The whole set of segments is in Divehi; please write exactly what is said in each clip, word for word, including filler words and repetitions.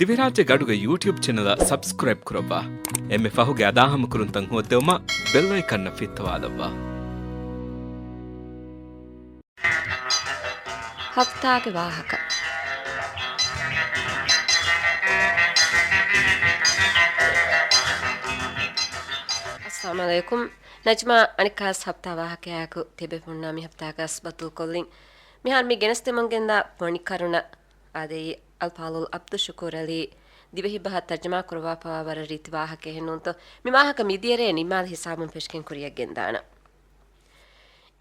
ދިވެހިރާއްޖޭގެ އަޑުގެ ޔޫޓިއުބް ޗެނަލަށް ސަބްސްކްރައިބް ކުރައްވާ. އެންމެ ފަހުގެ އަދާހަމަކުރުންތައް ހޯއްދެވުމަށް ބެލް އައިކަންއަށް ފިއްތަވާލައްވާ. ހަފްތާގެ ވާހަކަ. އައްސަލާމު ޢަލައިކުމް. ނަޖްމާ، އަނެއްކާވެސް ހަފްތާ ވާހަކަޔާއެކު ތިބޭފުޅުންނާ މި ހަފްތާގަސް ބައްދަލުކޮށްލިން. މިހާރު މި ގެނެސްދެމުންގެންދާ ފޮނި ކަރުނަ އާދެއީ އަލްފާޟިލް ޢަބްދުއްޝުކޫރު ޢަލީ ދިވެހިބަހަށް ތަރްޖަމާ ކުރައްވާފަވާ ވަރަށް ރީތި ވާހަކައެއް ނޫންތޯ؟ މި ވާހަކަ މިދިޔަ ރޭ ނިންމާލި ހިސާބުން ފެށިގެން ކުރިއަށް ގެންދާނަން.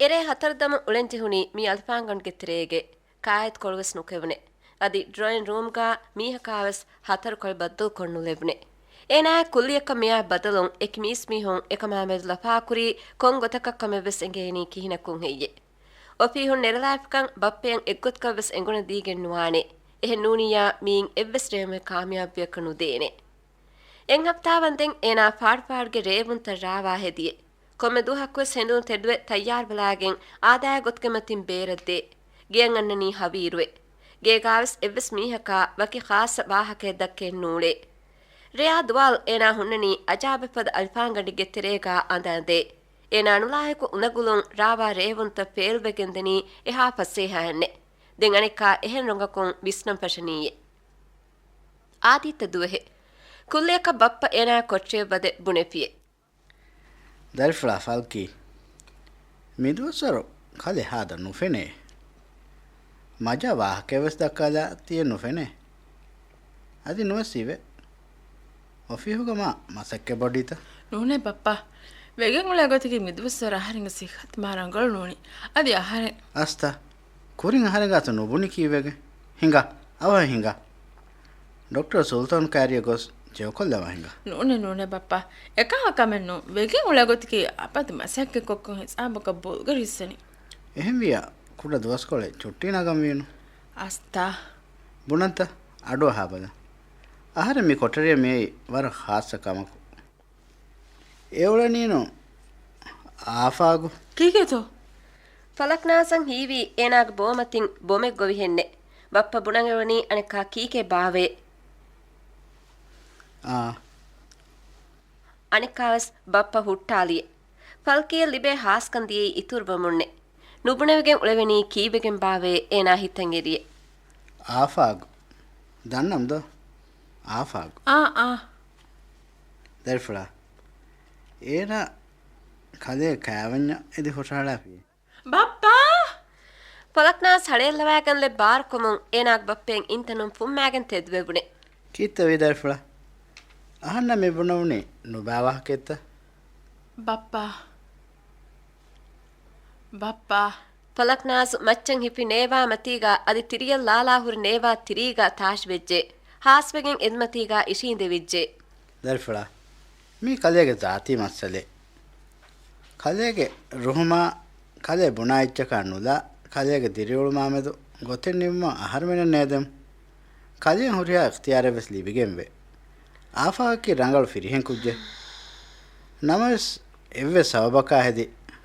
އެރޭ ހަތަރު ދަމު އުޅެން ޖެހުނީ މި އަލިފާންގަނޑުގެ ތެރޭގެ ކާއެތިކޮޅުވެސް ނުކެވުނެ. އަދި ޑްރޯއިން ރޫމްގާ މީހަކާވެސް ހަތަރު ކޮޅެއް ބައްދަލުކޮށް ނުލެވުނެ. އޭނާއަށް ކުއްލިއަކަށް މިއާ ބަދަލުން އެކި މީސްމީހުން އެކަމާމެދު ލަފާކުރީ ކޮން ގޮތަކަށް ކަމެއްވެސް އެނގޭނީ ކިހިނަކުން ހެއްޔޭ؟ އޮފީހުން ނެރެލާފިކަން ބައްޕައަށް އެއްގޮތަކަށްވެސް އެނގުނެ ދީގެން ނުވާނެ. އެހެން ނޫނިއްޔާ މީން އެއްވެސް ރޭވުމެއް ކާމިޔާބުވިޔަކަށް ނުދޭނެ. އެއް ހަފްތާވަންދެން އޭނާ ފާޑުފާޑުގެ ރޭވުންތައް ރާވާ ހެދިޔެ. ކޮންމެ ދުވަހަކުވެސް ހެނދުނު ތެދުވެ ތައްޔާރުވެލާގެން އާދައިގެ ގޮތުގެ މަތިން ބޭރަށްދޭ. ގެއަށް އަންނަނީ ހަވީރުވެ. ގޭގާވެސް އެއްވެސް މީހަކާ ވަކި ޚާއްޞަ ވާހަކައެއް ދައްކައެއް ނޫޅޭ. ރެޔާ ދުވާލް އޭނާ ހުންނަނީ އަޖާބެއްފަދަ އަލިފާންގަނޑެއްގެ ތެރޭގާ އަނދައަނދޭ. އޭނާ ނުލާހިކު އުނދަގުލުން ރާވާ ރޭވުންތައް ފޭލްވެގެންދެނީ އެހާ ފަސޭހައެއްނެ. ދެން އަނެއްކާ އެހެން ރޮނގަކުން ވިސްނަން ފަށަނީއޭ. އާދީއްތަ ދުވަހެއް. ކުއްލިއަކަށް ބައްޕަ އޭނާ ކޮޓަރިއަށް ވަދެ ބުނެފިއެ. ދަރިފުޅާ ފަލްކީ، މިދުވަސްވަރު ކަލޭ ހާދަ ނުފެނޭ. މަޖާ ވާހަކައެއްވެސް ދައްކާލާ ތިޔެ ނުފެނޭ. އަދި ނުވެސް އިވޭ. އޮފީހުގަ މާ މަސައްކަތް ބޮޑީތަ؟ ނޫނޭ ބައްޕާ. ވެގެން އުޅޭ ގޮތަކީ މިދުވަސްވަރު އަހަރެންގެ ސިއްހަތު މާ ރަނގަޅު ނޫނީ. އަދި އަހަރެން. އަސްތަ. ކުރިން އަހަރެން ގާތު ނުބުނި ކީއްވެގެން؟ ހިނގާ. އަވަހަށް ހިނގާ. ޑޮކްޓަރ ސުލްތާން ކާރިއަށް ގޮސް ޗެކްކޮށްލަވާ ހިނގާ. ނޫނޭ، ނޫނޭ ބައްޕާ. އެކަހަލަ ކަމެއް ނޫން. ވެގެން އުޅޭ ގޮތަކީ އަބަދު މަސައްކަތް ކޮށްކޮށް ހިސާބަކަށް ބޮލުގަ ހިއްސަނީ. އެހެންވިއްޔާ، ކުޑަ ދުވަސްކޮޅެއް ޗުއްޓީ ނަގަންވީނު. އަސްތާ. ބުނަންތަ؟ އަޑުއަހާބަލަ. އަހަރެން މި ކޮޓަރިއަށް މިއައީ ވަރަށް ޚާއްޞަ ކަމަކު. އެއުޅެނީނު އާފާގު. ކީކޭތޯ؟ ފަލަކްނާޒަށް ހީވީ އޭނާގެ ބޯމަތިން ބޮމެއް ގޮވިހެންނެ. ބައްޕަ ބުނަން އެޅުނީ އަނެއްކާ ކީކޭ ބާވޭ. އާ. އަނެއްކާވެސް ބައްޕަ ހުއްޓާލިއެ. ފަލްކީއަށް ލިބޭ ހާސްކަން ދިޔައީ އިތުރުވަމުންނެ. ނުބުނެވިގެން އުޅެވެނީ ކީއްވެގެން ބާވޭ އޭނާ ހިތަށް އެރިއެ. އާފާގު. ދަންނަމްދޯ؟ އާފާގު. އާ، އާ. ދަރިފުޅާ. އޭނާ ކަލޭ ކާވަންޏާ އެދި ހުށަހަޅާފި. ބައްޕާ! ފަލަކްނާޒް ހަޅޭއްލަވާގެންލެއް ބާރުކޮމުން އޭނާގެ ބައްޕައަށް އިންތަނުން ފުއްމާގެން ތެދުވެވުނެ. ކީއްތަ ވީ ދަރިފުޅާ؟ އަހަންނަށް މި ބުނެވުނީ ނުބާ ވާހަކައެއްތަ؟ ބައްޕާ. ބައްޕާ. ފަލަކްނާޒް މައްޗަށް ހިފި ނޭވާ މަތީގާ އަދި ތިރިއަށް ލާލާ ހުރި ނޭވާ ތިރީގާ ތާށިވެއްޖެ. ހާސްވެގެން އެދުމަތީގާ އިށީނދެވިއްޖެ. ދަރިފުޅާ، މީ ކަލޭގެ ޒާތީ މައްސަލައެއް. ކަލޭގެ ރުހުމާ، ކަލޭ ބުނާ އެއްޗަކާ ނުލާ، ކަލޭގެ ދިރިއުޅުމާމެދު ގޮތެއް ނިންމުމަށް އަހަރުމެނެއް ނޭދެމު. ކަލޭން ހުރިހާ އިޚްތިޔާރެއް ވެސް ލިބިގެންވޭ. އާފާގަކީ ރަނގަޅު ފިރިހެން ކުއްޖެއް. ނަމަވެސް، އެއްވެސް ސަބަބަކާ ހެދި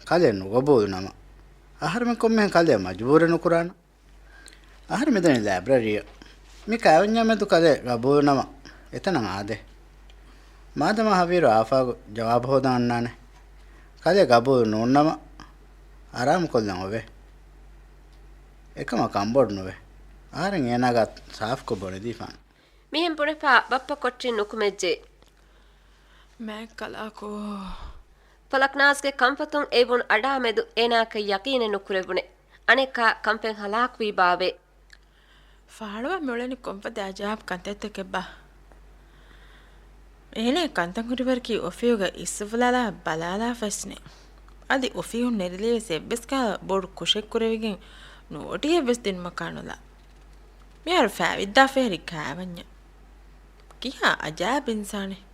ކަލޭ ނުގަބޫލު ނަމަ، އަހަރުމެން ކޮންމެހެން ކަލޭ މަޖުބޫރެއް ނުކުރާނަން. އަހަރެން މިދަނީ ލައިބްރަރީއަށް. މި ކާވެންޏާ މެދު ކަލޭ ގަބޫލު ނަމަ، އެތަނަށް އާދޭ. މާދަމާ ހަވީރު އާފާގު ޖަވާބު ހޯދަން އަންނާނެ. ކަލޭ ގަބޫލު ނޫންނަމަ، އަރާމުކޮށްލަން އޮވޭ. އެކަމަށް ކަންބޮޑު ނުވޭ. އަހަރެން އޭނާގާ ސާފުކޮށް ބުނެދީފާނެ. މިހެން ބުނެފާ ބައްޕަ ކޮޓަރިން ނުކުމެއްޖެ. މާތް ކަލާކޯ. ފަލަކްނާޒްގެ ކަންފަތުން އެއްވުނު އަޑާ މެދު އޭނާއަކަށް ޔަޤީނެއް ނުކުރެވުނެ. އަނެއްކާ ކަންފަތް ހަލާކުވީ ބާވޭ. ފާޅުވާ މިއުޅެނީ ކޮންފަދަ އަޖާއިބު ކަންތައްތަކެއްބާ؟ އޭނާ ކަންތައް ހުރިވަރަކީ އޮފީހުގަ އިސްވަލާލާ ބަލާލާފަވެސް ނެތް. އަދި އޮފީހުން ނެރެލީވެސް އެއްވެސް ކަހަލަ ބޮޑު ކުށެއް ކުރެވިގެން ނޯޓީއެއްވެސް ދިނުމަކާ ނުލާ. މިހާރު ފައިވިއްދާފައިހެރި ކާވަންޏާ. ކިހާ އަޖާއިބު އިންސާނެއް.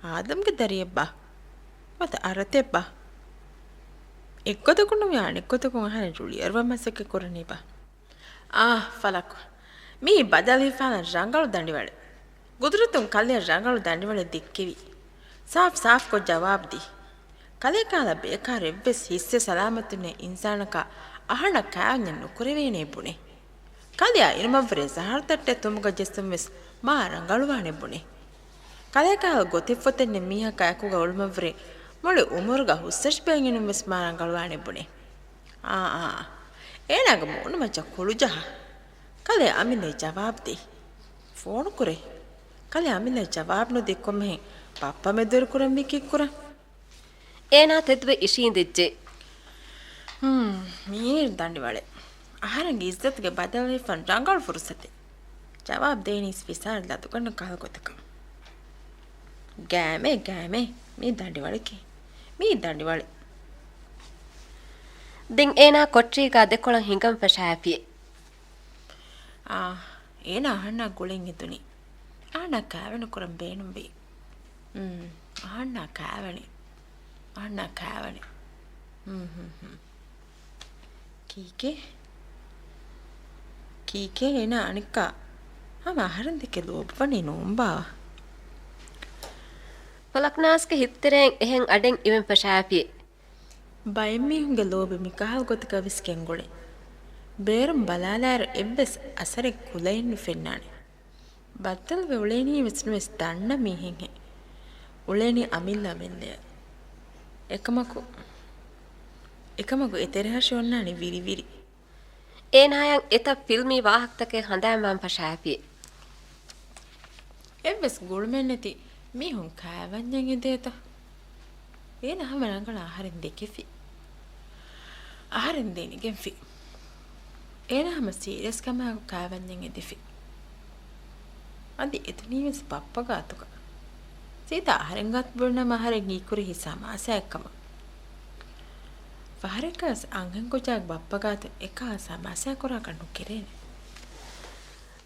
އާދަމްގެ ދަރިއެއްބާ؟ ނުވަތަ އަރަތެއްބާ؟ އެއްގޮތަކުން ނުވެ އަނެއްގޮތަކުން އަހަރެން ރުޅިއަރުވަން މަސައްކަތް ކުރަނީބާ؟ އާ، ފަލަކު. މީ ބަދަލު ހިފާލަން ރަނގަޅު ދަނޑިވަޅެއް. ގުދުރަތުން ކަލެއަށް ރަނގަޅު ދަނޑިވަޅެއް ދެއްކެވި. ސާފް ސާފްކޮށް ޖަވާބު ދީ. ކަލޭ ކަހަލަ ބޭކާރު އެއްވެސް ހިއްސެއް ސަލާމަތުންނެއް އިންސާނަކަށް އަހަންނަށް ކާވަންޏަށް ނުކުރެވޭނޭ ބުނޭ. ކަލެއާ އިނުމަށްވުރެ ޒަހަރު ތައްޓެއް ތުނބުގަ ޖެއްސުން ވެސް މާ ރަނގަޅުވާނެ ބުނޭ. ކަލޭ ކަހަލަ ގޮތެއްފޮތެއް ނެތް މީހަކާ އެކުގަ އުޅުމަށްވުރެ މުޅި އުމުރުގަ ހުސްއަށި ބޭން އިނުން ވެސް މާ ރަނގަޅުވާނެ ބުނޭ. އާ، އާ، އޭނާގެ މޫނު މައްޗަށް ކުޅު ޖަހާ. ކަލޭ އަމިއްލައަށް ޖަވާބު ދޭ. ފޯނު ކުރޭ. ކަލޭ އަމިއްލައަށް ޖަވާބު ނުދީ ކޮންމެހެން ބައްޕަ މެދުވެރި ކުރަންވީ ކީއްކުރަން؟ އޭނާ ތެދުވެ އިށީނދެއްޖެ. ހުން، މީ ދަނޑިވަޅެއް. އަހަރެންގެ އިއްޒަތުގެ ބަދަލު ހިފަން ރަނގަޅު ފުރުސަތެއް. ޖަވާބު ދޭނީސް ފިސާރި ލަދުގަނޑު ކަހަލަ ގޮތަކަށް. ގާމޭ، ގާމޭ، މީ ދަނޑިވަޅެކޭ. މީ ދަނޑިވަޅެއް. ދެން އޭނާ ކޮޓަރީގަ ދެކޮޅަށް ހިނގަން ފަށާފި. އާ، އޭނާ އަހަންނާ ގުޅެން އެދުނީ. އަހަންނާ ކާވެނި ކުރަން ބޭނުންވީ. އުން، އަހަންނާ ކާވެނި. އަހަންނާ ކާވެނި. ހުން، ހުން، ހުން. ކީކޭ؟ ކީކޭ އޭނާ އަނެއްކާ؟ ހަމަ އަހަރެން ދެކެ ލޯބިވަނީ ނޫންބާ؟ ފަލަކްނާސްގެ ހިތުތެރެއިން އެހެން އަޑެއް އިވެން ފަށާފި. ބައެއް މީހުންގެ ލޯބި މިކަހަލަ ގޮތަކަށް ވެސް ގެންގުޅޭ. ބޭރުން ބަލާލާއިރު އެއްވެސް އަސަރެއް ކުލައެއް ނުފެންނާނެ. ބައްދަލުވެ އުޅޭނީ ވެސް ނުވެސް ދަންނަ މީހެއްހެން. އުޅޭނީ އަމިއްލަ އަމިއްލައަށް. އެކަމަކު، އެކަމަކު އެތެރެހަށި އޮންނާނީ ވިރިވިރި. އޭނާޔަށް އެތައް ފިލްމީ ވާހަކަތަކެއް ހަނދާންވާން ފަށާފި. އެއްވެސް ގުޅުމެއްނެތި މީހުން ކާވަންޏެއް އެދޭތަ؟ އޭނަ ހަމަ ރަނގަޅަށް އަހަރެން ދެކެފި. އަހަރެން ދެނެގެންފި. އޭނަ ހަމަ ސީރިއަސް ކަމާއެކު ކާވަންޏެއް އެދިފި. އަދި އެދުނީވެސް ބައްޕަ ގާތުގަ. ސީދާ އަހަރެން ގާތު ބުނަމަ އަހަރެން ހީކުރި ހިސާ މާސާއެއްކަމަށް. ފަހަރެއްގަސް އަންހެންކުއްޖާގެ ބައްޕަ ގާތު އެކާ ސަމާސާ ކުރާކަށް ނުކެރޭނެ.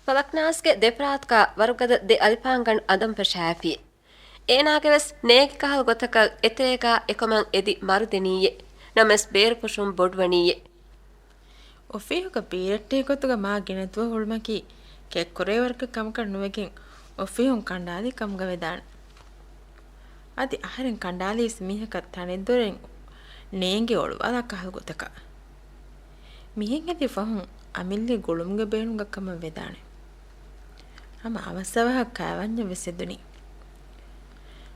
ފަލަކްނާސްގެ ދެފަރާތުގަ ވަރުގަދަ ދެ އަލިފާންގަނޑު އަނދަން ފަށާފި. އޭނާގެ ވެސް ނޭގި ކަހަލަ ގޮތަކަށް އެތެރޭގަ އެކަމަށް އެދި މަރުދެނީއޭ. ނަމަވެސް ބޭރުފުށުން ބޮޑުވަނީއޭ. އޮފީހުގަ ބީރައްޓޭ ގޮތުގަ މާ ގިނަ ދުވަހު އުޅުމަކީ ކެތްކުރެވޭ ވަރަކަށް ކަމަކަށް ނުވެގެން އޮފީހުން ކަނޑާލީ ކަމުގަ ވެދާނެ. އަދި އަހަރެން ކަނޑާލީސް މީހަކަށް ތަނެއްދޮރެއް ނޭނގެ އޮޅުވާލާ ކަހަލަ ގޮތަކަށް. މިހެން ހެދި ފަހުން އަމިއްލަ ގުޅުމުގެ ބޭނުމަކަށް ކަމަށް ވެދާނެ. ހަމަ އަވަސްއަވަހަށް ކާވަންޏެއް ވެސް އެދުނީ.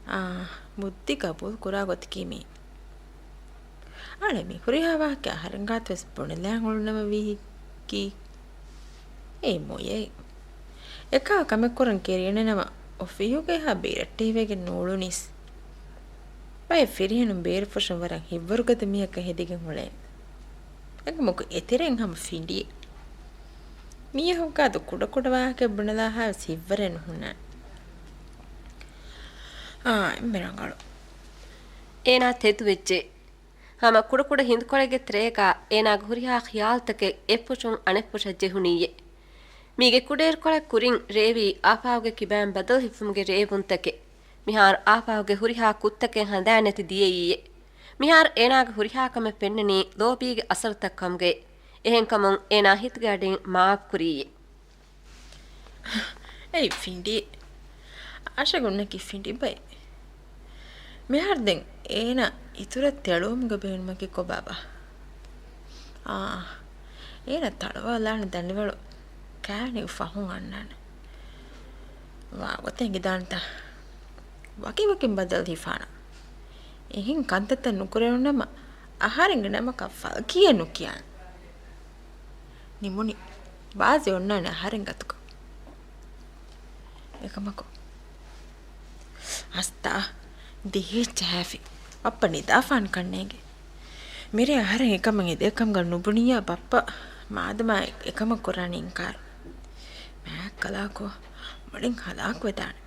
އާ، ބުއްދި ގަބޫލު ކުރާ ގޮތަކީ މީ. އަޅެ މި ހުރިހާ ވާހަކަ އަހަރެން ގާތު ވެސް ބުނެލާން އުޅުނަމަ ވީ ކީ؟ އޭ މޮޔައެއް. އެކާ ކަމެއް ކުރަން ކެރިޔަނެ ނަމަ އޮފީހުގަ އެހާ ބީރައްޓެހިވެގެން ނޫޅުނީސް. ބައެއް ފިރިހެނުން ބޭރުފުށުން ވަރަށް ހިތްވަރުގަދަ މީހަކަށް ހެދިގެން އުޅޭ. އެކަމަކު އެތެރެއިން ހަމަ ފިނޑިއެއް. މީހަކު ގާތު ކުޑަކުޑަ ވާހަކައެއް ބުނެލާހާވެސް ހިތްވަރެއް ނުހުންނާނެ. އާ، އެންމެ ރަނގަޅު. އޭނާ ތެދުވެއްޖެ. ހަމަ ކުޑަކުޑަ ހިނދުކޮޅެއްގެ ތެރޭގަ އޭނާގެ ހުރިހާ ޚިޔާލުތަކެއް އެއްފުށުން އަނެއްފުށަށް ޖެހުނީއޭ. މީގެ ކުޑައިރުކޮޅެއް ކުރިން ރޭވީ އާފާގެ ކިބައިން ބަދަލު ހިފުމުގެ ރޭވުންތަކެއް. މިހާރު އާފާގެ ހުރިހާ ކުށްތަކެއް ހަނދާން ނެތި ދިޔައީއޭ. މިހާރު އޭނާގެ ހުރިހާ ކަމެއް ފެންނަނީ ލޯބީގެ އަސަރުތައް ކަމުގައި. އެހެންކަމުން އޭނާ ހިތުގެ އަޑިން މާފް ކުރީއޭ. އެއީ ފިނޑި. އަށަގުންނަކީ ފިނޑި ބައެއް. މިހާރު ދެން އޭނާ އިތުރަށް ތެޅުވުމުގެ ބޭނުމަކީ ކޮބާބާ؟ އާ، އޭނަ ތަޅުވާލާނެ ދަނޑިވަޅު ކާވެނި ފަހުން އަންނާނެ. ވާގޮތެއް އެނގިދާނެތަ؟ ވަކިވަކިން ބަދަލު ހިފާނަ. އެހެން ކަންތައްތައް ނުކުރެވުނަމަ އަހަރެންގެ ނަމަކަށް ފަލްކީއެއް ނުކިޔާނެ. ނިމުނީ. ބާޒެ އޮންނާނެ އަހަރެން ގަތުގަ. އެކަމަކު އަސްތާ ދިހައެއް ޖަހާފި. ބައްޕަ ނިދާފާނެ ކަންނޭނގެ. މިރޭ އަހަރެން އެކަމަށް އެދޭ ކަމުގަ ނުބުނިއްޔާ ބައްޕަ މާދަމާ އެކަމަށް ކުރާނީ އިންކާރު. މާތް ކަލާކޯ މުޅިން ހަލާކުވެދާނެ.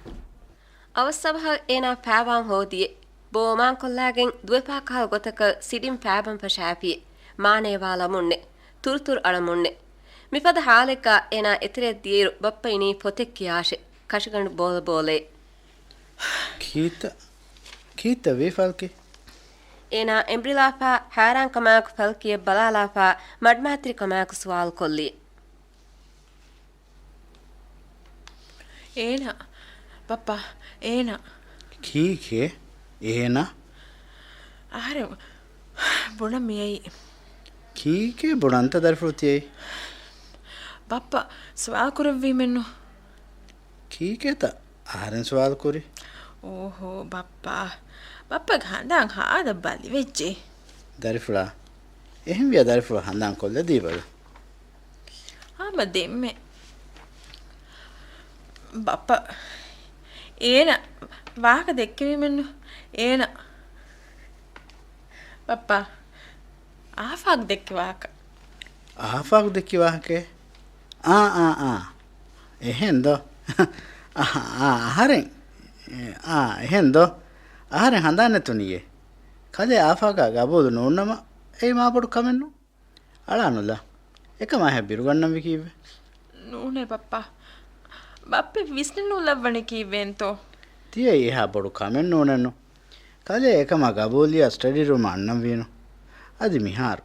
އަވަސްއަވަހަށް އޭނާ ފާވާން ހޯދިއެ. ބޯ އޮމާންކޮށްލާގެން ދުވެފާ ކަހަލަ ގޮތަކަށް ސިޑިން ފާބަން ފަށާފި. މާނޭވާލަމުންނެ. ތުރުތުރު އަޅަމުންނެ. މިފަދަ ހާލެއްގަ އޭނާ އެތެރެއަށް ދިޔައިރު ބައްޕަ އިނީ ފޮތެއް ކިޔާށެ. ކަށިގަނޑު ބޯލަބޯލޭ. ކީއްތަ؟ ކީއްތަ ވީ ފަލްކި؟ އޭނާ އެނބުރިލާފާ، ހައިރާންކަމާއެކު ފަލްކިއަށް ބަލާލާފާ، މަޑުމައިތިރިކަމާއެކު ސުވާލުކޮށްލި. އޭނާ، ބައްޕާ، އޭނާ. ކީކޭ؟ އޭނާ؟ އަހަރެން ބުނަން މިއައީ. ކީކޭ ބުނަންތަ ދަރިފުޅު ތިއައީ؟ ބައްޕަ ސުވާލު ކުރެއްވީމެއްނު. ކީކޭތަ އަހަރެން ސުވާލު ކުރީ؟ އޯހޯ، ބައްޕާ. ބައްޕަގެ ހަނދާން ހާދަ ބަލިވެއްޖެ. ދަރިފުޅާ، އެހެންވިޔާ ދަރިފުޅު ހަނދާން ކޮށްލަދީބަލަ. ހަމަ ދެންމެ. ބައްޕަ، އޭނަ ވާހަކަ ދެއްކެވީމެއްނު. އޭނަ. ބައްޕާ، އާފާގު ދެއްކި ވާހަކަ. އާފާގު ދެއްކި ވާހަކައެއް؟ އާ، އާ، އާ. އެހެން ދޯ؟ އާ، އާ، އަހަރެން. އާ، އެހެން ދޯ؟ އަހަރެން ހަނދާން ނެތުނީއޭ. ކަލޭ އާފާގާ ގަބޫލު ނޫންނަމަ، އެއީ މާބޮޑު ކަމެއްނު. އަޅާނުލާ. އެކަމާ އެހެން ބިރުގަންނަންވީ ކީއްވެ؟ ނޫނޭ ބައްޕާ. ބައްޕަ ވިސްނިން ނޫންލައްވަނީ ކީއްވެއެންތޯ؟ ތިޔައީ އެހާ ބޮޑު ކަމެއް ނޫނެއްނު. ކަލޭ އެކަމާ ގަބޫލުވިޔާ ސްޓަޑީ ރޫމަށް އަންނަންވީނު. އަދި މިހާރު.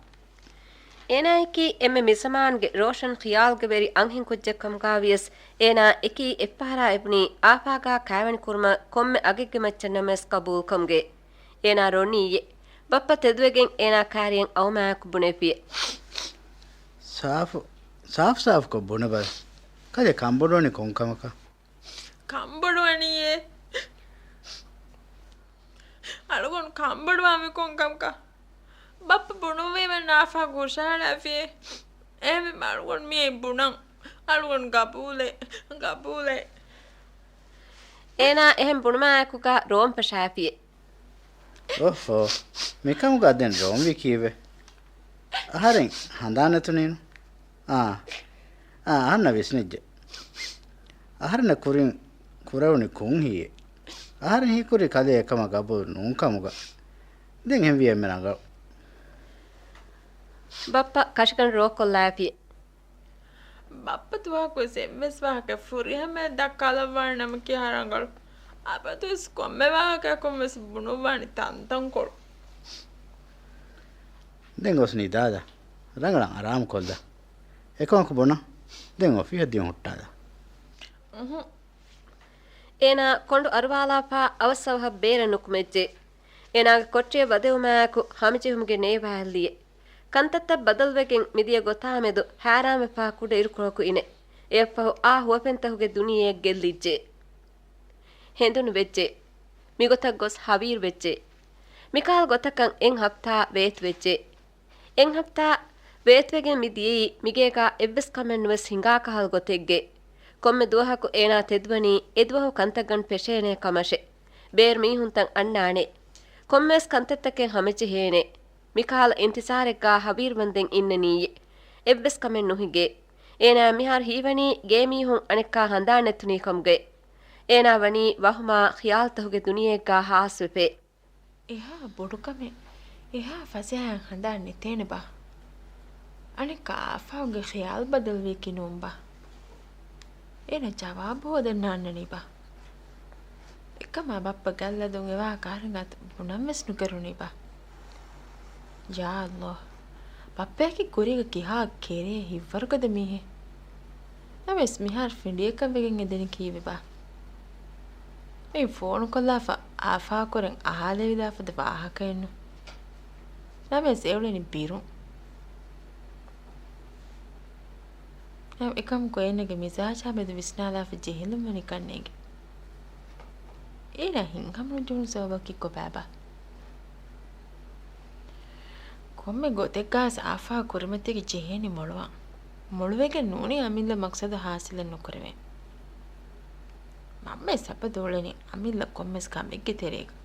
އޭނާއަކީ އެންމެ މިޒަމާންގެ ރޯޝަން ޚިޔާލުގެ ވެރި އަންހެން ކުއްޖެއް ކަމުގަ ވިޔަސް، އޭނާ އެކީ އެއްފަހަރާ އެބުނީ އާފާގާ ކާވެނި ކުރުމަށް ކޮންމެ އަގެއްގެ މައްޗަށް ނަމަވެސް ގަބޫލުކަމުގެ. އޭނާ ރޮނީއޭ. ބައްޕަ ތެދުވެގެން އޭނާ ކާރިއަށް އައުމާއެކު ބުނެފިޔޭ. ސާފު، ސާފު ސާފުކޮށް ބުނެބަލަ. ކަލޭ ކަންބޮޑުވަނީ ކޮންކަމަކަށް؟ ކަންބޮޑުވަނީއޭ. އަޅުގަނޑު ކަންބޮޑުވާންވީ ކޮންކަމަކަށް؟ ބައްޕަ ބުނުއްވީމެއް ނާފާ ހުށަހަޅާފިޔޭ. އެހެންވީމަ އަޅުގަނޑު މިއީ ބުނަން. އަޅުގަނޑު ގަބޫލޭ، ގަބޫލޭ. އޭނާ އެހެން ބުނުމާއެކުގަ ރޯން ފަށާފިޔޭ. އޮހޯ، މިކަމުގަ ދެން ރޯންވީ ކީއްވެ؟ އަހަރެން ހަނދާން ނެތުނީނު. އާ، އާ، އަހަންނަށް ވިސްނިއްޖެ. އަހަރެންނަށް ކުރިން ކުރެވުނީ ކުންހީއެއް. އަހަރެން ހީކުރީ ކަލޭ އެކަމަށް ގަބޫލު ނޫންކަމުގަ. ދެން އެހެންވީ އެންމެ ރަނގަޅު. ބައްޕަ ކަށިގަނޑު ރޯކޮށްލާފި. ބައްޕަ ދުވަހަކުވެސް އެއްވެސް ވާހަކަ ފުރިހަމައަށް ދައްކާލައްވާނެ ނަމަ ކިހާ ރަނގަޅު. އަބަދުވެސް ކޮންމެ ވާހަކައަކުން ވެސް ބުނުއްވާނީ ތަންތަންކޮޅު. ދެން ގޮސް ނިދާލަ. ރަނގަޅަށް އަރާމުކޮށްލަ. އެކަމަކު ބުނަ. ދެން އޮފީހަށް ދިޔުން ހުއްޓާލަ. އުހު. އޭނާ ކޮނޑު އަރުވާލާފާ އަވަސްއަވަހަށް ބޭރަށް ނުކުމެއްޖެ. އޭނާގެ ކޮޓަރިއަށް ވަދެވުމާއެކު ހަމަޖެހުމުގެ ނޭވާ އެއްލިއެ. ކަންތައްތައް ބަދަލުވެގެން މިދިޔަ ގޮތާމެދު ހައިރާންވެފާ ކުޑަ އިރުކޮޅަކު އިނެ. އެއަށްފަހު އާ ހުވަފެންތަކުގެ ދުނިޔެއަށް ގެއްލިއްޖެ. ހެނދުނު ވެއްޖެ. މިގޮތަށް ގޮސް ހަވީރު ވެއްޖެ. މިކަހަލަ ގޮތަކަށް އެއް ހަފްތާ ވޭތުވެއްޖެ. އެއް ހަފްތާ ވޭތުވެގެން މި ދިޔައީ މިގޭގާ އެއްވެސް ކަމެއް ނުވެސް ހިނގާ ކަހަލަ ގޮތެއްގެ. ކޮންމެ ދުވަހަކު އޭނާ ތެދުވަނީ އެދުވަހު ކަންތައްގަނޑު ފެށޭނޭ ކަމަށެ. ބޭރު މީހުންތައް އަންނާނެ. ކޮންމެވެސް ކަންތައްތަކެއް ހަމަޖެހޭނެ. މިކަހަލަ އިންތިޒާރެއްގާ ހަވީރުވަންދެން އިންނަނީއޭ. އެއްވެސް ކަމެއް ނުހިނގޭ. އޭނާ މިހާރު ހީވަނީ ގޭމީހުން އަނެއްކާ ހަނދާން ނެތުނީ ކަމުގައި. އޭނާ ވަނީ ވަހުމާ ޚިޔާލުތަކުގެ ދުނިޔެއެއްގާ ހާސްވެފޭ. އެހާ ބޮޑުކަމެއް، އެހާ ފަސޭހައިން ހަނދާން ނެތޭނެބާ؟ އަނެއްކާ އާފާގުގެ ޚިޔާލު ބަދަލުވީކީ ނޫންބާ؟ އޭނަ ޖަވާބު ހޯދަން ނާންނަނީބާ؟ އެކަމާ ބައްޕަ ގައްލަދުން އެވާހަކަ އަހަރެން އަތު ބުނަންވެސް ނުކެރުނީބާ؟ ޔާ ﷲ، ބައްޕަޔަކީ ކުރީގަ ކިހާ ކެރޭ ހިތްވަރުގަދަ މީހެއް. ނަމަވެސް މިހާރު ފިނޑިއަކަށް ވެގެން އެދެނީ ކީއްވެބާ؟ މި ފޯނުކޮށްލާފަ އާފާކުރެން އަހާލެވިދާފަދަ ވާހަކައެއްނު. ނަމަވެސް އެއުޅެނީ ބިރުން. އެކަމަކު އޭނަގެ މިޒާޖާ މެދު ވިސްނާލާފަ ޖެހިލުން ވަނިކަން ނޭނގެ. އޭނަ ހިތްހަމަނުޖެހުނު ސަބަބަކީ ކޮބާބާ؟ ކޮންމެ ގޮތެއްގާސް އާފާ ކުރިމަތީގަ ޖެހޭނީ މޮޅުވާން. މޮޅުވެގެން ނޫނީ އަމިއްލަ މަޤްޞަދު ހާސިލެއް ނުކުރެވޭން. މަންމަ ސަބަދު އުޅެނީ އަމިއްލަ ކޮންމެސް ކަމެއްގެ ތެރޭގަ.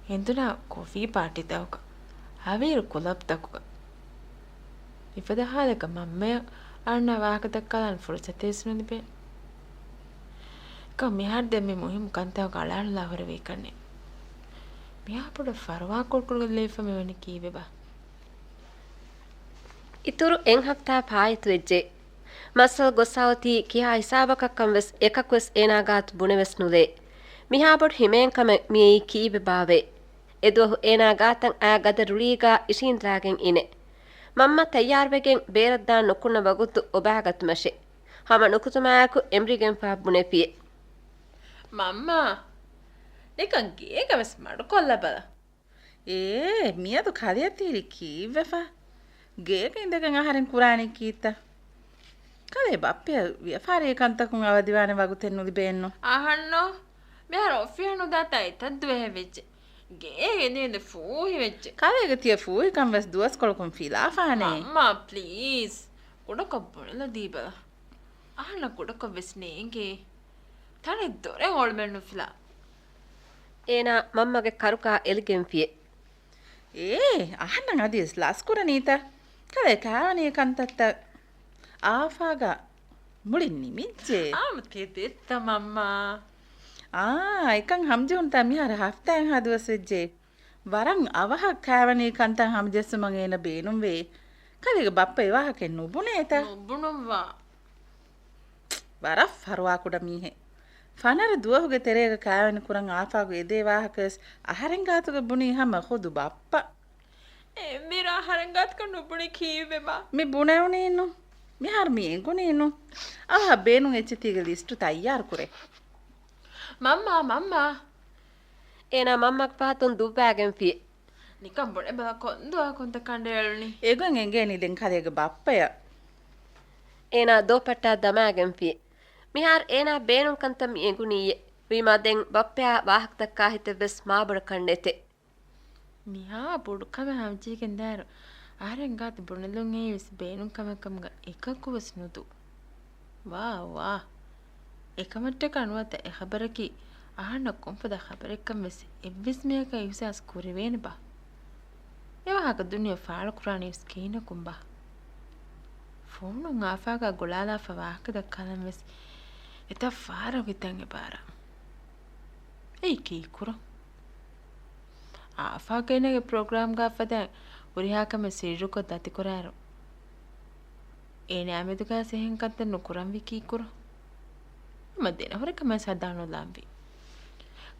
ހެނދުނާ ކޮފީ ޕާޓީތަކުގަ، ހަވީރު ކުލަބްތަކުގަ. މިފަދަ ހާލަކަށް މަންމަޔަށް އަޅުންނާ ވާހަކަ ދައްކާލާން ފުރުސަތެއް ވެސް ނުލިބޭ. އެކަމް މިހާރު ދެން މި މުހިއްމު ކަންތަކުގަ އަޅާނުލާ ހުރެވޭކަށްނެތް. މިހާ ބޮޑަށް ފަރުވާ ކުޅުކުޅުގަ ލެވިފަ މިވަނީ ކީއްވެބާ؟ އިތުރު އެއް ހަފްތާ ފާއިތުވެއްޖެ. މައްސަލަ ގޮއްސާ އޮތީ ކިހާ ހިސާބަކަށްކަން ވެސް އެކަކުވެސް އޭނާ ގާތު ބުނެވެސް ނުލޭ. މިހާ ބޮޑު ހިމޭން ކަމެއް މިއީ ކީއްވެބާވޭ؟ އެދުވަހު އޭނާ ގާތަށް އައި ގަދަ ރުޅީގާ އިށީނދެލާގެން އިނެ. މަންމަ ތައްޔާރުވެގެން ބޭރަށްދާން ނުކުންނަ ވަގުތު އޮބާގަތުމަށެ. ހަމަ ނުކުތުމާއެކު އެނބުރިގެންފާ ބުނެފިޔެ. މަންމާ! ނިކަން ގޭގަ ވެސް މަޑުކޮށްލަބަލަ. އޭ، މިއަދު ކަލެއަށް ތިހިރީ ކީއްވެފަ؟ ގޭގަ އިނދެގެން އަހަރެން ކުރާނީ ކީއްތަ؟ ކަލޭ ބައްޕަޔަށް ވިޔަފާރީ ކަންތަކުން އަވަދިވާނެ ވަގުތެއް ނުލިބޭންނު. އަހަންނޯ، މިހާރު އޮފީހަށް ނުދާތާ އެތައް ދުވަހެއް ވެއްޖެ. ގެއޭ ގެންދިޔަ ފޫހި ވެއްޖެ. ކަލޭގެ ތިޔަ ފޫހިކަން ވެސް ދުވަސްކޮޅަކުން ފިލާފާނޭ. މަންމާ، ޕްލީޒް. ކުޑަކޮށް ބުނެލަދީބަލަ. އަހަންނަށް ކުޑަކޮށް ވެސް ނޭނގޭ. ތަނެއް ދޮރެއް އޮޅުމެއް ނުފިލާ. އޭނާ މަންމަގެ ކަރުގާ އެލިގެންފިއެ. އޭ، އަހަންނަށް އަދިވެސް ލަސްކުރަނީތަ؟ ކަލޭ ކާވަނީ ކަންތައްތައް އާފާގަ މުޅި ނިމިއްޖެ. އާ، ތެދެއްތަ މަންމާ. އާ، އެކަން ހަމަޖެހުންތާ މިހާރު ހަފްތާއެއްހާ ދުވަސް ވެއްޖެ. ވަރަށް އަވަހަށް ކާވަނީ ކަންތައް ހަމަޖެއްސުމަށް އޭނަ ބޭނުންވޭ. ކަލޭގެ ބައްޕަ އެ ވާހަކައެއް ނުބުނޭތަ؟ ނުބުނުއްވާ. ވަރަށް ފަރުވާ ކުޑަ މީހެއް. ފަނަރަ ދުވަހުގެ ތެރޭގަ ކާވެނި ކުރަން އާފާގު އެދޭ ވާހަކަވެސް އަހަރެން ގާތުގަ ބުނީ ހަމަ ޚުދު ބައްޕަ. އެ މިރާ އަހަރެން ގާތުގަ ނުބުނި ކީއްވެބާ؟ މި ބުނެވުނީނު. މިހާރު މި އެނގުނީނު. އަވަހަށް ބޭނުން އެއްޗެތީގެ ލިސްޓު ތައްޔާރު ކުރޭ. މަންމާ، މަންމާ. އޭނާ މަންމަގެ ފަހަތުން ދުއްވާގެންފި. ނިކަން ބުނެބަލަ ކޮން ދުވަހަކުންތަ ކަނޑައެޅުނީ؟ އެގޮތް އެނގޭނީ ދެން ކަލޭގެ ބައްޕަޔަށް. އޭނާ ދޯ ޕައްޓާ ދަމާގެންފި. މިހާރު އޭނާ ބޭނުން ކަންތައް މި އެނގުނީއޭ. ވީމާ ދެން ބައްޕަޔާ ވާހަކަދައްކާ ހިތެއްވެސް މާބޮޑަކަށް ނެތެ. މިހާ ބޮޑު ކަމެއް ހަމަޖެހިގެން ދާއިރު، އަހަރެން ގާތު ބުނެލުން އެއީވެސް ބޭނުން ކަމެއް ކަމުގަ އެކަކުވެސް ނުދޫ. ވާ، ވާ. އެކަމަށްޓަކާ ނުވަތަ އެ ޚަބަރަކީ އަހަންނަށް ކޮންފަދަ ޚަބަރެއްކަން ވެސް އެއްވެސް މީހަކަށް އިހުސާސް ކުރެވޭނެބާ؟ އެވާހަކަ ދުނިޔެ ފާޅުކުރާނީވެސް ކިހިނަކުންބާ؟ ފޯނުން އާފާގާ ގުޅާލާފަ ވާހަކަ ދައްކާލަން ވެސް އެތައް ފަހަރަކު ހިތަށް އެބާރާ. އެއީ ކީއްކުރަން؟ އާފާގެ އޭނާގެ ޕްރޮގްރާމްގާ ފަދައިން ހުރިހާ ކަމެއް ސިއްރުކޮށް ދަތިކުރާއިރު، އޭނާ މެދުގައި އެހެން ކަންތައް ނުކުރަންވީ ކީއްކުރަން؟ ހަމަ ދެނަހުރި ކަމެއް ހަދާނުލާންވީ.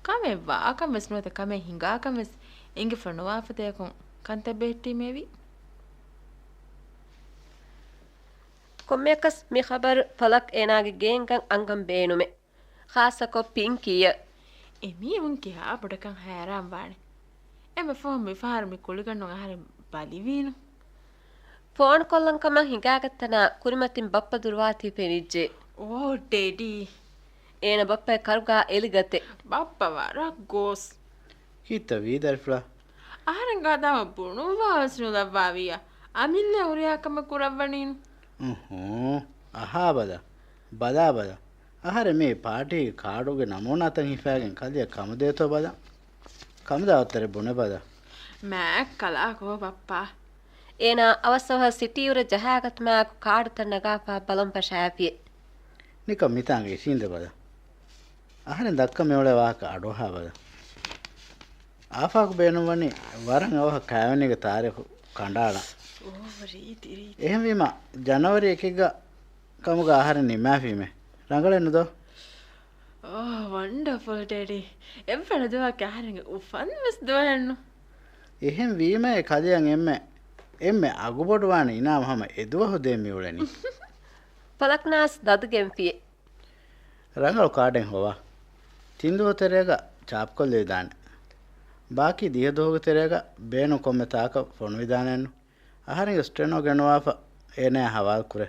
ކަމެއް ވާކަން ވެސް ނުވަތަ ކަމެއް ހިނގާކަން ވެސް އެނގިފަ ނުވާފަދަޔަކުން ކަންތައް ބެހެއްޓީމޭވީ. ކޮންމެއަކަސް މި ޚަބަރު ފަލަކް އޭނާގެ ގޭންގަން އަންގަން ބޭނުމެއް. ޚާއްޞަކޮށް ޕިންކީއަށް. އެމީހުން ކިހާ ބޮޑަކަށް ހައިރާންވާނެ. އެންމެ ފަހުން މިފަހަރު މި ކުޅިގަނޑުން އަހަރެން ބަލިވީނު. ފޯނުކޮށްލަން ކަމަށް ހިނގާގަތްތަނާ ކުރިމަތިން ބައްޕަ ދުރުވާތީ ފެނިއްޖެ. އޯ ޑެޑީ. އޭނަ ބައްޕަގެ ކަރުގާ އެލިގަތެ. ބައްޕަ ވަރަށް ގޯސް. ކީއްތަ ވީ ދަރިފުޅާ؟ އަހަރެން ގާތު ހަމަ ބުނުއްވާވެސް ނުލައްވާވިއްޔާ. އަމިއްލަ ހުރިހާ ކަމެއް ކުރައްވަނީނު. އުހޫ. އަހާބަލަ. ބަލާބަލަ. އަހަރެން މި ޕާޓީގެ ކާޑުގެ ނަމޫނާތައް ހިފައިގެން ކަލެއަށް ކަމުދޭތޯ ބަލަ. ކަމުދާ އޮތްތަރެއް ބުނެބަލަ. މާތް ކަލާކޯ ބައްޕާ. އޭނާ އަވަސްއަވަހަށް ސިޓީއުރަ ޖަހާގަތުމާއެކު ކާޑުތައް ނަގާފާ ބަލަން ފަށާފި. ނިކަން މިތާނގަ އިށީނދެ ބަލަ. އަހަރެން ދައްކަ މިއުޅޭ ވާހަކަ އަޑުއަހާ ބަލަ. އާފާގު ބޭނުންވަނީ ވަރަށް އަވަހަށް ކާވެނީގެ ތާރީޚު ކަނޑައަޅަން. އެހެންވީމަ، ޖަނަވަރީ އެކެއްގަ ކަމުގަ އަހަރެން ނިންމާފީމޭ. ރަނގަޅެއް ނުދޯ؟ Oh, wonderful, Daddy. އެއްވަރަށް ދުވަހަކީ އަހަރެންގެ އުފަންވެސް ދުވަހެއްނު. އެހެން ވީމަ އެ ކަލެއަށް އެންމެ، އެންމެ އަގުބޮޑުވާނެ އިނާމު ހަމަ އެ ދުވަހު ދޭން މިއުޅެނީ. ފަލަކްނާސް ދަދުގެންފިއެ. ރަނގަޅު ކާޑެއް ހޮވާ. ތިން ދުވަހު ތެރޭގަ ޗާޕްކޮށްލެވިދާނެ. ބާކީ ދިހަ ދުވަހުގެ ތެރޭގަ ބޭނުން ކޮންމެ ތާކަށް ފޮނުވިދާނެއެއްނު. އަހަރެންގެ ސްޓެނޯ ގެނުވާފަ އޭނަޔާ ހަވާލު ކުރޭ.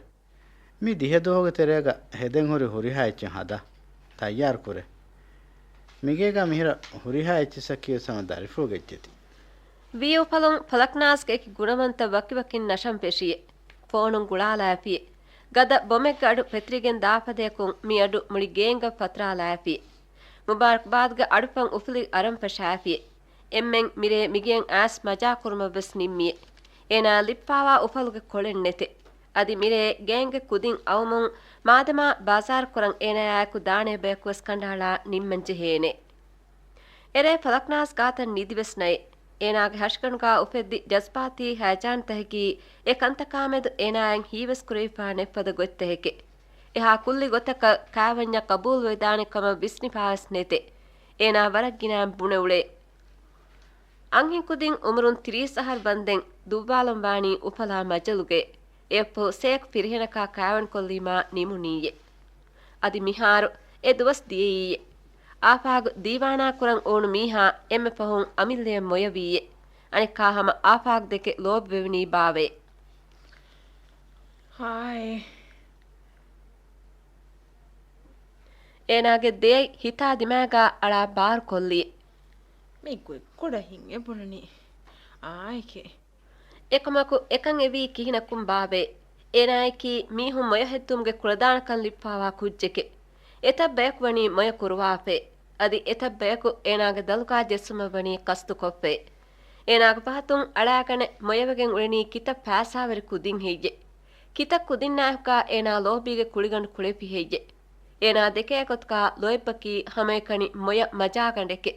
މި ދިހަ ދުވަހުގެ ތެރޭގަ ހެދެން ހުރި ހުރިހާ އެއްޗެއް ހަދާ، ތައްޔާރު ކުރޭ. މިގޭގަ މިހިރަ ހުރިހާ އެއްޗިއްސަކީވެސް ހަމަ ދަރިފުޅުގެ އެއްޗެތި. ވީއުފަލުން ފަލަކްނާސްގެ އެކި ގުނަވަންތައް ވަކިވަކިން ނަށަން ފެށިއެ. ފޯނުން ގުޅާލާފިއެ. ގަދަ ބޮމެއްގެ އަޑު ޕެތުރިގެން ދާފަދަޔަކުން މި އަޑު މުޅި ގޭންގަށް ފަތުރާލާފިއެ. މުބާރަކްބާދުގެ އަޑުފަން އުފުލި އަރަން ފަށާފިއެ. އެންމެން މިރޭ މިގެއަށް އައިސް މަޖާކުރުމަށްވެސް ނިންމިއެ. އޭނާ ލިއްޕާވާ އުފަލުގެ ކޮޅެއް ނެތެ. އަދި މިރޭ ގޭންގެ ކުދިން އައުމުން މާދަމާ ބާޒާރު ކުރަން އޭނާއާއެކު ދާނޭ ބަޔަކުވެސް ކަނޑައަޅާ ނިންމަން ޖެހޭނެ. އެރޭ ފަލަކްނާސް ގާތަށް ނިދިވެސް ނައެ. އޭނާގެ ހަށިގަނޑުގާ އުފެއްދި ޖަޒްބާތީ ހަޔަޖާންތަކަކީ އެ ކަންތަކާމެދު އޭނާއަށް ހީވެސް ކުރެވިފާ ނެތްފަދަ ގޮތްތަކެކެ. އެހާ ކުއްލި ގޮތަކަށް ކާވެންޏަށް ޤަބޫލުވެދާނެ ކަމަށް ވިސްނިފާވެސް ނެތެ. އޭނާ ވަރަށް ގިނައިން ބުނެ އުޅޭ. އަންހެންކުދިން އުމުރުން ތިރީސް އަހަރު ވަންދެން ދުއްވާލަން ވާނީ އުފަލާ މަޖަލުގައެ. އެއަށްފަހު ސޭކް ފިރިހެނަކާ ކާވެނިކޮށްލީމާ ނިމުނީއެ. އަދި މިހާރު އެ ދުވަސް ދިޔައީއެ. އާފާގު ދީވާނާ ކުރަން އުޅުނު މީހާ އެންމެ ފަހުން އަމިއްލަޔަށް މޮޔަވީއެ. އަނެއްކާ ހަމަ އާފާގު ދެކެ ލޯބިވެވެނީ ބާވައެ. ހާއޭ. އޭނާގެ ދެއަތް ހިތާ ދިމާގާ އަޅާ ބާރުކޮށްލި. މި ގޮތްކޮޅަށް ހިނގެ ބުނަނީ އާއެކޭ. އެކަމަކު އެކަން އެވީ ކިހިނަކުން ބާވޭ؟ އޭނާއަކީ މީހުން މޮޔަ ހެއްދުމުގެ ކުޅަދާނަކަން ލިބިފާވާ ކުއްޖެކެ. އެތައް ބަޔަކު ވަނީ މޮޔަ ކުރުވާފައެ. އަދި އެތައް ބަޔަކު އޭނާގެ ދަލުގާ ޖެއްސުމަށް ވަނީ ޤަޞްދުކޮށްފައެ. އޭނާގެ ފަހަތުން އަޅާގަނެ މޮޔަވެގެން އުޅެނީ ކިތައް ފައިސާވެރި ކުދިން ހެއްޔެ؟ ކިތައް ކުދިންނާއެކުގާ އޭނާ ލޯބީގެ ކުޅިގަނޑު ކުޅެފި ހެއްޔެ؟ އޭނާ ދެކޭ ގޮތަކާ ލޯތްބަކީ ހަމައެކަނި މޮޔަ މަޖާގަނޑެކެ.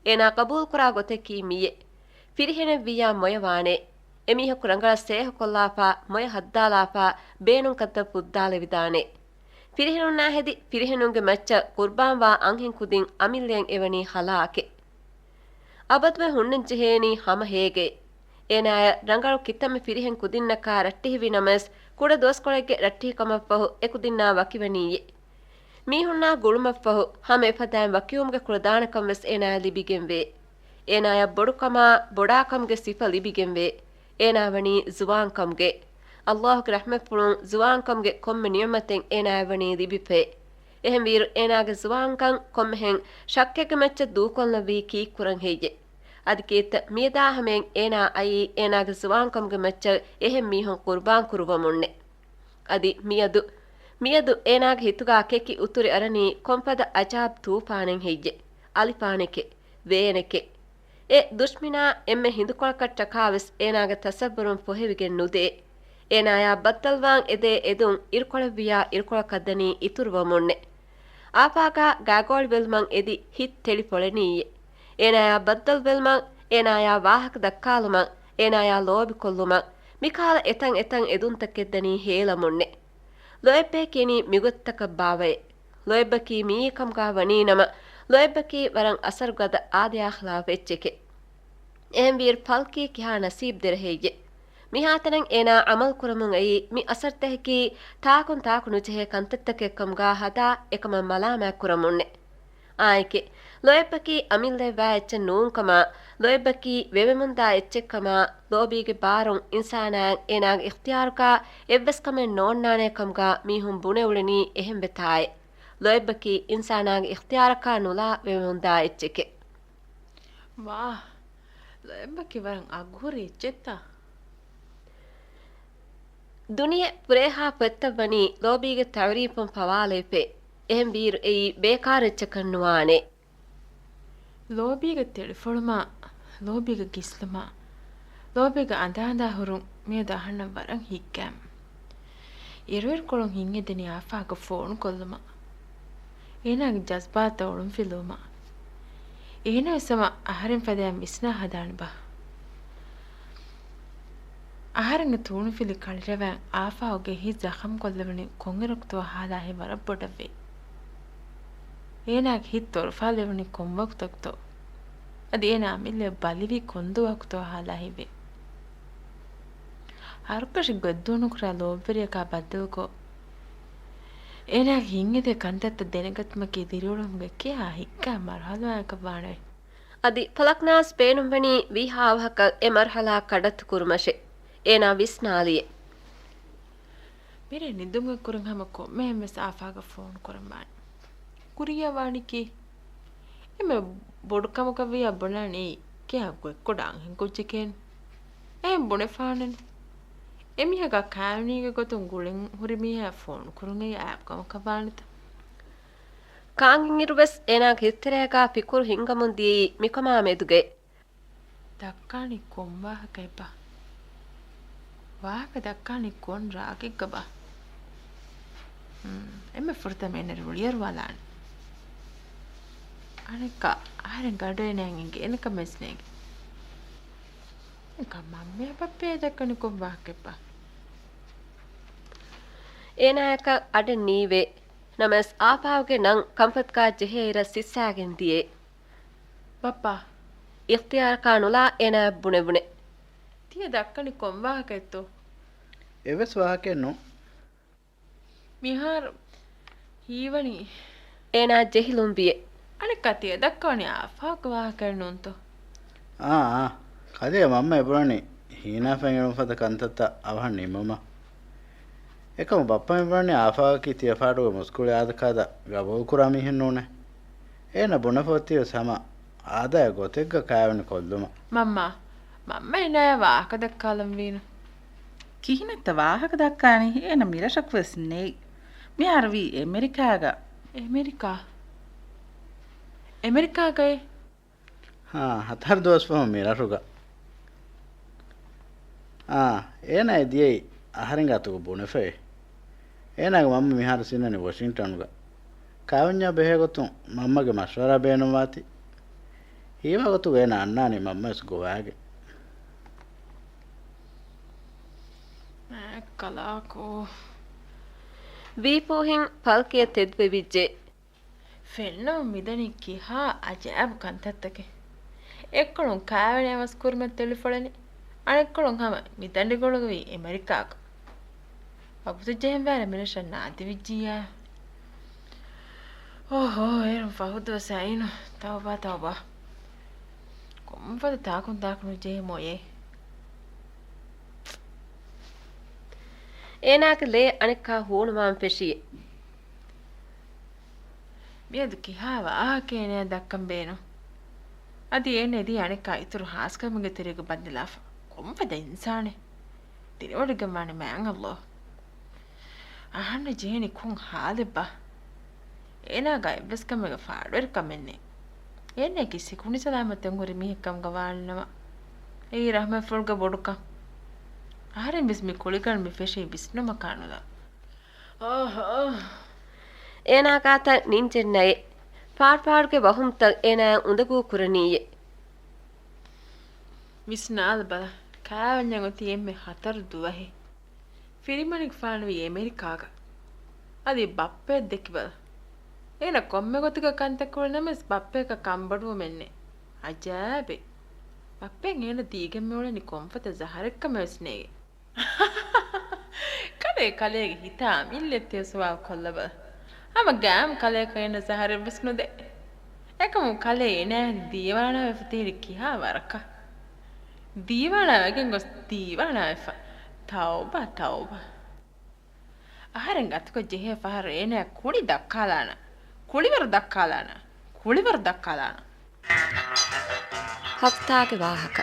އޭނާ ޤަބޫލުކުރާ ގޮތަކީ މިޔެ. ފިރިހެނެއްވިއްޔާ މޮޔަވާނެ. އެމީހަކު ރަނގަޅަށް ސޭހަކޮށްލާފާ، މޮޔަ ހައްދާލާފާ، ބޭނުންކަންތައް ފުއްދާލެވިދާނެ. ފިރިހެނުންނާ ހެދި ފިރިހެނުންގެ މައްޗަށް ޤުރްބާންވާ އަންހެން ކުދިން އަމިއްލައަށް އެވަނީ ހަލާކެއް. އަބަދުވެ ހުންނަންޖެހޭނީ ހަމަ ހޭގައެ. އޭނާޔަށް ރަނގަޅު ކިތަންމެ ފިރިހެން ކުދިންނަކާ ރައްޓެހިވި ނަމަވެސް، ކުޑަ ދުވަސްކޮޅެއްގެ ރައްޓެހިކަމަށްފަހު އެކުދިންނާ ވަކިވަނީއޭ. މީހުންނާ ގުޅުމަށްފަހު، ހަމަ އެފަދައިން ވަކިވުމުގެ ކުޅަދާނަކަން ވެސް އޭނާޔަށް ލިބިގެންވޭ. އޭނާޔަށް ބޮޑުކަމާ، ބޮޑާކަމުގެ ސިފަ ލިބިގެންވޭ. އޭނާ ވަނީ ޒުވާންކަމުގެ. ﷲ ގެ ރަޙްމަތްފުޅުން ޒުވާންކަމުގެ ކޮންމެ ނިޢުމަތެއް އޭނާޔަށް ވަނީ ލިބިފައެ. އެހެންވީއިރު އޭނާގެ ޒުވާންކަން ކޮންމެހެން ޝައްކެއްގެ މައްޗަށް ދޫކޮށްލަންވީ ކީއްކުރަން ހެއްޔެ؟ އަދި ކީއްތަ މިއަދާ ހަމަޔަށް އޭނާ އައީ އޭނާގެ ޒުވާންކަމުގެ މައްޗަށް އެހެން މީހުން ޤުރުބާން ކުރުވަމުންނެ. އަދި މިއަދު، މިއަދު އޭނާގެ ހިތުގާ ކެކި އުތުރި އަރަނީ ކޮންފަދަ އަޖާބް ތޫފާނެއް ހެއްޔެ؟ އަލިފާނެކެ، ވޭނެކެ. އެ ދުޝްމިނާ އެންމެ ހިނދުކޮޅަކަށްޓަކާވެސް އޭނާގެ ތަސައްވުރުން ފޮހެވިގެން ނުދޭ. އޭނާޔާ ބައްދަލުވާން އެދޭ އެދުން އިރުކޮޅެއްވިޔާ އިރުކޮޅަކަށްދަނީ އިތުރުވަމުންނެ. އާފާގާ ގާގޯޅި ވެލުމަށް އެދި ހިތް ތެޅި ފޮޅެނީއޭ. އޭނާޔާ ބައްދަލުވެލުމަށް، އޭނާޔާ ވާހަކަ ދައްކާލުމަށް، އޭނާޔާ ލޯބިކޮށްލުމަށް، މިކަހަލަ އެތަން އެތަން އެދުންތަކެއްދަނީ ހޭލަމުންނެ. ލޯތްބަޔަކީ މިގޮތަކަށް ބާވައޭ. ލޯތްބަކީ މިއީ ކަމުގާ ވަނީނަމަ، ލޯތްބަކީ ވަރަށް އަސަރުގަދަ އާދަޔާ ޚިލާފު އެއްޗެކެ. އެހެންވީއިރު ފަލްކީ ކިހާ ނަސީބު ދެރަ ހެއްޔެ؟ މިހާތަނަށް އޭނާ ޢަމަލު ކުރަމުން އައީ މި އަސަރުތަކަކީ ތާކުން ތާކު ނުޖެހޭ ކަންތައްތަކެއްކަމުގާ ހަދާ އެކަމަށް މަލާމާތް ކުރަމުންނެ. އާއެކެ، ލޯތްބަކީ އަމިއްލައަށްވާ އެއްޗެއް ނޫންކަމާ، ލޯތްބަކީ ވެވެމުންދާ އެއްޗެއްކަމާ، ލޯބީގެ ބާރުން އިންސާނާއަށް އޭނާގެ އިޚްތިޔާރުގާ އެއްވެސް ކަމެއް ނޯންނާނޭ ކަމުގާ މީހުން ބުނެ އުޅެނީ އެހެން ވެތާއޭ. ލޯތްބަކީ އިންސާނާގެ އިޚްތިޔާރަކާ ނުލާ ވެވެމުންދާ އެއްޗެކެ. ވާ، ލޯތްބަކީ ވަރަށް އަގުހުރި އެއްޗެއްތަ؟ ދުނިޔެ ފުރޭހާ ފޮތްތައް ވަނީ ލޯބީގެ ތަޢުރީފުން ފަވާލެވިފައި. އެހެންވީއިރު އެއީ ބޭކާރު އެއްޗަކަށް ނުވާނެ. ލޯބީގެ ތެޅިފޮޅުމާ، ލޯބީގެ ގިސްލުމާ، ލޯބީގެ އަނދާ އަނދާ ހުރުން މިއަދު އަހަންނަށް ވަރަށް ހިތްގައިމު. އިރުއިރުކޮޅުން ހިތްއެދެނީ އާފާގަ ފޯނު ކޮށްލުމަށް. އޭނާގެ ޖަޒްބާތަށް އޮޅުންފިލުވުމަށް. އޭނާވެސް ހަމަ އަހަރެން ފަދައިން ވިސްނާ ހަދާނެބާ؟ އަހަރެންގެ ތޫނުފިލި ކަޅިރަވައިން އާފާގެ ހިތް ޒަޚަމްކޮށްލެވުނީ ކޮންއިރަކުތޯ ހާލާހި ވަރަށް ބޮޑަށްވެ. އޭނާގެ ހިތް ތޮރުފާލެވުނީ ކޮންވަގުތަކުތޯ؟ އަދި އޭނާ އަމިއްލައަށް ބަލިވީ ކޮންދުވަހަކުތޯ ހާލާހިވެ. ހަރުކަށި ގޮތްދޫނުކުރާ ލޯބިވެރިޔަކާ ބައްދަލުކޮށް، އޭނާގެ ހިތްއެދޭ ކަންތައްތައް ދެނެގަތުމަކީ ދިރިއުޅުމުގެ ކިހާ ހިތްގައި މަރުހަލާއަކަށް ވާނެވެ. އަދި ފަލަކްނާޒް ބޭނުންވަނީ ވީހާވަހަކަށް އެ މަރުހަލާ ކަޑައްތު ކުރުމަށެ. އޭނާ ވިސްނާލިއެ. މިރޭ ނިދުމުގެ ކުރިން ހަމަ ކޮންމެހެން ވެސް އާފާގަ ފޯނު ކުރަން ވާނެ. ކުރިޔަށް ވާނީކީ؟ އެންމެ ބޮޑު ކަމަކަށްވިއްޔާ ބުނާނީ ކިހާ ގޮތްކޮޑަށް އަންހެން ކުއްޖެކޭން. އެހެން ބުނެފާނެން. އެމީހަކާ ކާވެނީގެ ގޮތުން ގުޅެން ހުރި މީހާ ފޯނު ކުރުން އެއީ އާއް ކަމަކަށް ވާނެތަ؟ ކާންގެއިރުވެސް އޭނާގެ ހިތްތެރޭގާ ފިކުރު ހިންގަމުން ދިޔައީ މިކަމާ މެދުގައި. ދައްކާނީ ކޮން ވާހަކައެއްބާ؟ ވާހަކަ ދައްކާނީ ކޮން ރާގެއްގަބާ؟ ހުން، އެންމެ ފުރަތަމަ އޭނަ ރުޅިއަރުވާލާނެ. އަނެއްކާ، އަހަރެން ގަޑު އޭނައަށް އެނގޭނެ ކަމެއް ނޭނގެ. އެކަމަށް މަންމަޔާ ބައްޕަޔާ ދައްކަނީ ކޮން ވާހަކައެއްބާ؟ އޭނާއަކަށް އަޑެއް ނީވޭ. ނަމަވެސް އާފާގެ ނަން ކަންފަތުގާ ޖެހޭ އިރަށް ސިއްސާގެން ދިޔައޭ. ބައްޕާ. އިޚްތިޔާރަކާ ނުލާ އޭނާއަށް ބުނެވުނެ. ތިޔަ ދައްކަނީ ކޮން ވާހަކައެއްތޯ؟ އެއްވެސް ވާހަކައެއް ނޫން. މިހާރު ހީވަނީ. އޭނާ ޖެހިލުން ވިއެ. އަނެއްކާ ތިޔަ ދައްކަވަނީ އާފާގެ ވާހަކައެއް ނޫންތޯ؟ އާ، އާ. ކަލޭ މަންމަ އެބުނަނީ ހީނާ ފެންއެޅުން ފަދަ ކަންތައްތައް އަވަހަށް ނިންމުމަށް. އެކަމު ބައްޕަ މިބުނަނީ އާފާގަކީ ތިޔަ ފާޑުގެ މުސްކުޅި އާދަކާދަ ގަބޫލުކުރާ މީހެއް ނޫނޭ. އޭނަ ބުނެފަ އޮތީވެސް ހަމަ އާދައާ ގޮތެއްގަ ކާވެނި ކޮށްލުމަށް. މަންމާ، މަންމަ އޭނާޔާ ވާހަކަ ދައްކާލަންވީނު. ކިހިނެއްތަ ވާހަކަ ދައްކާނީ؟ އޭނަ މިރަށަކުވެސް ނެތް. މިހާރު ވީ އެމެރިކާގަ. އެމެރިކާ؟ އެމެރިކާގައޭ؟ ހާ، ހަތަރު ދުވަސް ފަހުން މިރަށުގަ. އާ، އޭނާ އެ ދިޔައީ އަހަރެންގެ އަތުގަ ބުނެފައި. އޭނާގެ މަންމަ މިހާރު ސިންނަނީ ވޮޝިންޓަނުގަ. ކާވެންޏާ ބެހޭ ގޮތުން މަންމަގެ މަޝްވަރާ ބޭނުންވާތީ. ހީވާ ގޮތުގަ އޭނާ އަންނާނީ މަންމަވެސް ގޮވާގެން. އެއްކަލާކޯ. ވީޕޫހިން ފަލްކިޔަށް ތެދުވެވިއްޖެ. ފެންނަމުން މިދަނީ ކިހާ އަޖައިބު ކަންތައްތަކެއް. އެއްކޮޅުން ކާވެނި އަވަސް ކުރުމަށް ތެޅިފޮޅެނީ، އަނެއްކޮޅުން ހަމަ މި ދަނޑިގޮޅުގަ ވީ އެމެރިކާގަ. ވަގުތު ޖެހެންވާރޭ މިރަށަށް ނާދެވިއްޖިއްޔާ. އޯހޯ، އޭރުން ފަހު ދުވަސް އައިނު. ތައުބާ، ތައުބާ. ކޮންފަދަ ތާކުން ތާކުން ޖެހޭ މޮޔޭ. އޭނާގެ ލޭ އަނެއްކާ ހޫނުވާން ފެށިއޭ. މިއަދު ކިހާ ވާހަކައެއް އޭނަޔަށް ދައްކަން ބޭނުން؟ އަދި އޭނަ އެދީ އަނެއްކާ އިތުރު ހާސްކަމެއްގެ ތެރޭގަ ބައްދަލާފަ. ކޮންފަދަ އިންސާނެއް؟ ދިރިއުޅިގެން ވާނެ މާތް ﷲ. އަހަންނަށް ޖެހެނީ ކޮން ހާލެއްބާ؟ އޭނާގަ އެއްވެސް ކަމެއްގަ ފާޑުވެރިކަމެއް ނެތް. އޭނައަކީ ސިކުނޑި ސަލާމަތުން ހުރި މީހެއް ކަމުގަ ވާނެނަމަ، އެއީ ރަޙްމަތްފުޅުގެ ބޮޑުކަން. އަހަރެން ވެސް މި ކުޅިގަނޑު މި ފެށީ ވިސްނުމަކާ ނުލާ. އޭނާ ގާތަށް ނިންޖެއް ނައެއް. ފާޑުފާޑުގެ ވަހުމްތައް އޭނާއަށް އުނދަގޫ ކުރަނީއޭ. ވިސްނާލަބަލަ، ކާވެންޏަށް އޮތީ އެންމެ ހަތަރު ދުވަހެއް. ފިރިމަނިކުފާނުވީ އެމެރިކާގަ. އަދި ބައްޕަޔަށް ދެކިބަލަ. އޭނަ ކޮންމެ ގޮތެއްގަ ކަންތައް ކުރިނަމަވެސް ބައްޕަޔަކަށް ކަންބޮޑުވުމެއްނެތް. އަޖައިބެއް. ބައްޕައަށް އޭނަ ދީގެން މިއުޅެނީ ކޮންފަދަ ޒަހަރެއްކަމެއްވެސް ނޭގެ. ކަލޭ ކަލޭގެ ހިތާ އަމިއްލައެއް ތިޔަ ސުވާލު ކޮށްލަބަލަ. ހަމަ ގައިމު ކަލޭކަށް އޭނަ ޒަހަރެއްވެސް ނުދޭ. އެކަމު ކަލޭ އޭނައާ ދީވާނާވެފަ ތިހިރީ ކިހާ ވަރަކަށް. ދީވާނާވެގެން ގޮސް ދީވާނާވެފަ. ތައުބާ، ތައުބާ. އަހަރެން ގަތުކޮށް ޖެހޭ ފަހަރު އޭނައަށް ކުޅި ދައްކާލާނަން. ކުޅިވަރު ދައްކާލާނަން. ކުޅިވަރު ދައްކާލާނަން. ހަފްތާގެ ވާހަކަ.